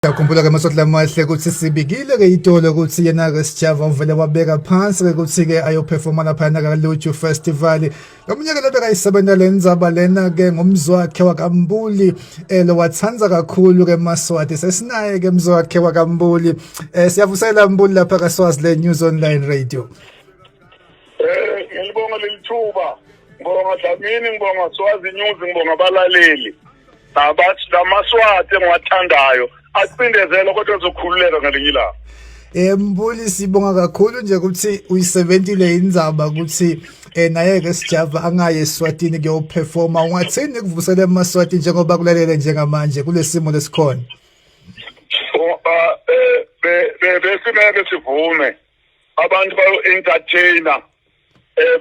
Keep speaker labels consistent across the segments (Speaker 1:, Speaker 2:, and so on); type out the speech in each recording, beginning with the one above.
Speaker 1: Yakhumbula ke Maswati lamahle ukuthi sibikile ke itolo ukuthi yena ke Sjava uvele wabeka phansi ke ukuthi ke ayoperforma lapha na ka Luju Festival. Lo mnyaka lo bekayisebenta lendzaba lena ke ngumzwakhe wakaMbuli lo wathandza kakhulu ke Maswati. Sesinaye ke mzwakhe wakaMbuli. Siyavusela Mbuli lapha ka Swaziland News Online Radio.
Speaker 2: Ngilibonga lelithuba. Ngibonga Dlamini, ngibonga Swazi News, ngibonga abalaleli. Nabathi lamaswati engiwathandayo acindezela kodwa azokhululeka ngelinye ilanga.
Speaker 1: Mbuli, sibonga kakhulu nje ukuthi uyisebentile indzaba ukuthi naye ke Sijava angaye eSwatini kuyoperforma. Ungathini kuvusela emaswati njengoba kulalele njengamanje kulesimo lesikhona?
Speaker 2: Besimeke sivume abantu bayo entertainer,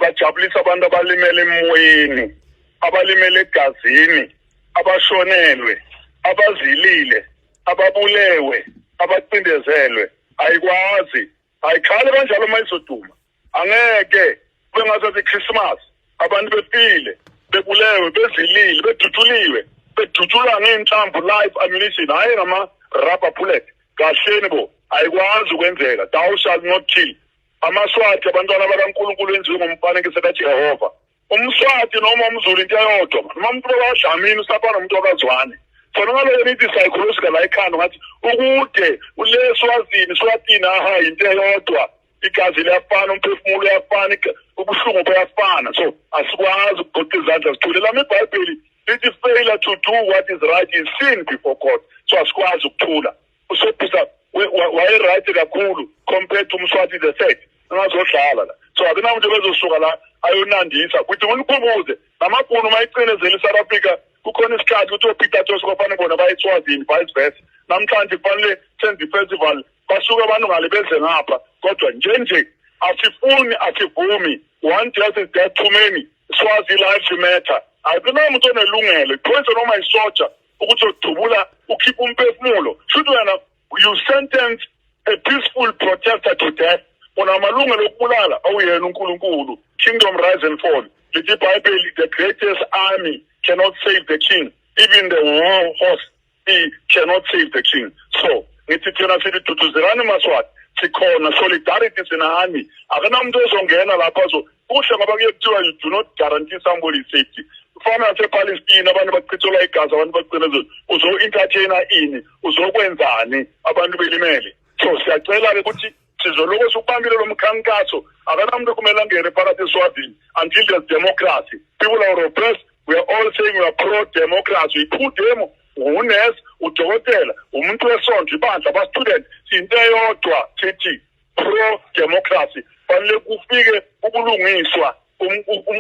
Speaker 2: bajabulisa abantu abalimele emoyeni, abalimele egazini, abashonelwe, abazilile, ababulewe, abacindezelwe. Ayikwazi, ayikhali kanjalo uma izoduma. Angeke kube ngazathi Christmas abantu befile, bebulewe, bezilile, bedutshuliwe, bedutshulwa ngey'nhlamvu, live ammunition, hhayi ngama rubber bullet. Kahleni bo, ayikwazi ukwenzeka. Thou shall not kill. AmaSwati abantwana bakaNkulunkulu enziwe ngomfanekiso kaJehova. UmSwati noma umZulu into eyodwa, noma umuntu wakwaDlamini usafana nomuntu wakwaZwane. Khona ngaloko nithi psychological la ekhanda ngathi ukude ule Swazini, Swatini, aha, into eyodwa. Igazi liyafana, umphefumulo uyafana, ubuhlungu buyafana. So asikwazi ukugoqa izandla sithule. Lami iBhayibheli lithi failure to do what is right is sin before God. So asikwazi ukuthula. Usobhusa waye-right kakhulu compared to Mswati the third. Angazodlala la. So akunamuntu bezosuka la ayonandisa. Kuthi nginikhumbuze namabhunu uma icinezela i-South Africa kukhona isikhathi ukuthi oPeter Tosh kwafanele bona baye eSwazini, vice versa. Namhlanje kufanele senze i-festival, basuke abantu ngale beze ngapha, kodwa nje nje asifuni, asivumi. One death is death too many. Swazi lives matter. Akunamuntu onelungelo iphoyisa noma isoja ukuthi udubula ukhipha umphefumulo. Shuthi wena you sentence a peaceful protester to death. Unamalungelo okubulala, awuyena uNkulunkulu. Kingdom rise and fall. Lithi iBhayibheli, the greatest army cannot save the king, even the war horse he cannot save the king. So ngithi thina sithi duduzelani Maswati, sikhona, solidarity sinani. Akunamuntu ozongena lapha zo kuhle ngoba kuye kuthiwa you do not guarantee somebody safety. Kufana nasePalestine, abantu bachithelwa igazi, abantu bacinezela. Uzo-entertainer ini? Uzokwenzani abantu belimele? So siyacela-ke ukuthi sizoloko sikubambile lo mkhankaso. Akanamuntu okumele angene phakathi eSwazini until there's democracy. People are oppressed. We are all saying we are pro-democracy. Uyi-demo, unesi, udokotela, umuntu wesonto, ibandla, aba-student, siyinto eyodwa, sithi pro-democracy. Fanele kufike ubulungiswa,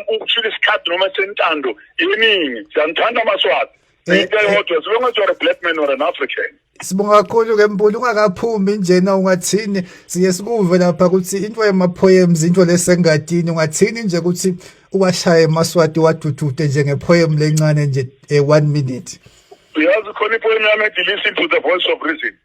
Speaker 2: ukushila isikhathi noma sentando yeningi. Siyanithanda amaSwati, into eyodwa, as long as you are a black man or an African.
Speaker 1: Sibonga kakhulu ke Mbuli, ungakaphumi njena ungathini siye sikuve lapha ukuthi into yama poems, into lesengadini, ungathini nje ukuthi uwashaye emaswati wadudude njengepoem lencane nje, 1 minute?
Speaker 2: Uyazi khona ipoem yami ethi "Listen to the Voice of Reason".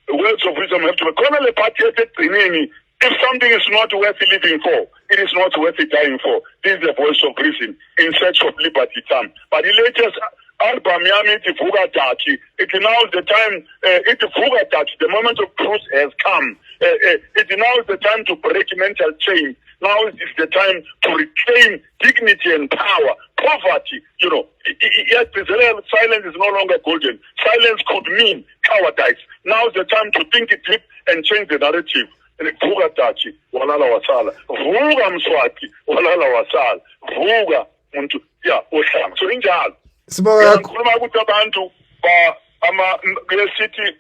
Speaker 2: Words of wisdom have to be khona le part ethi ekugcineni, "If something is not worth living for, it is not worth dying for. This is the voice of reason in search of liberty time." But the latest album yami ithi "Vuka Dachi". It now is the time, ithi "Vuka Dachi, the moment of truth has come. It now is the time to break mental chain. Now is the time to reclaim dignity and power. Poverty, iyagcizelela, silence is no longer golden. Silence could mean cowardice. Now is the time to think it deep and change the narrative. Vuka Dachi, walala wasala. Vuka Mswati, walala wasala. Vuka muntu ya ohlanga." So injalo.
Speaker 1: Sibonga kakhulu.
Speaker 2: Ngikhuluma ukuthi abantu ba ama kuyesithi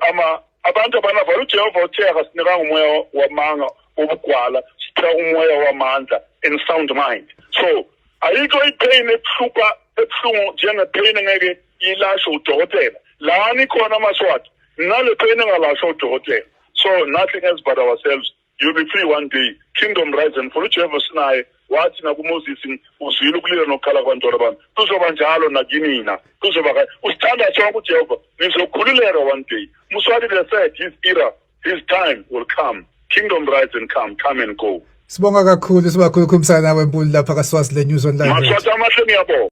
Speaker 2: ama abantu abanavalo. UJehova uthe akasinikanga umoya wamanga wobugwala, siphiwa umoya wamandla and sound mind. So ayikho ipain ebuhlungu ebuhlungu njengepain engeke ilashwe udokotela. Lani khona amaSwati nale pain engalashwa udokotela. So nothing else but ourselves. You'll be free one day. Kingdom rise and fall. UJehova sinaye wathi nakuMoses, "Uzwile ukulila nokukhala kwabantwana bami." Kuzoba njalo nakinina, kuzoba. Usithanda sonke uJehova. Nizokhululeka one day. Mswati the third, his era, his time will come. Kingdom rise and come, come and go.
Speaker 1: Sibonga kakhulu, sibakhulu khumsana nawe Mbuli lapha kaSwazi le News Online Radio.
Speaker 2: Maswati amahle, ngiyabonga.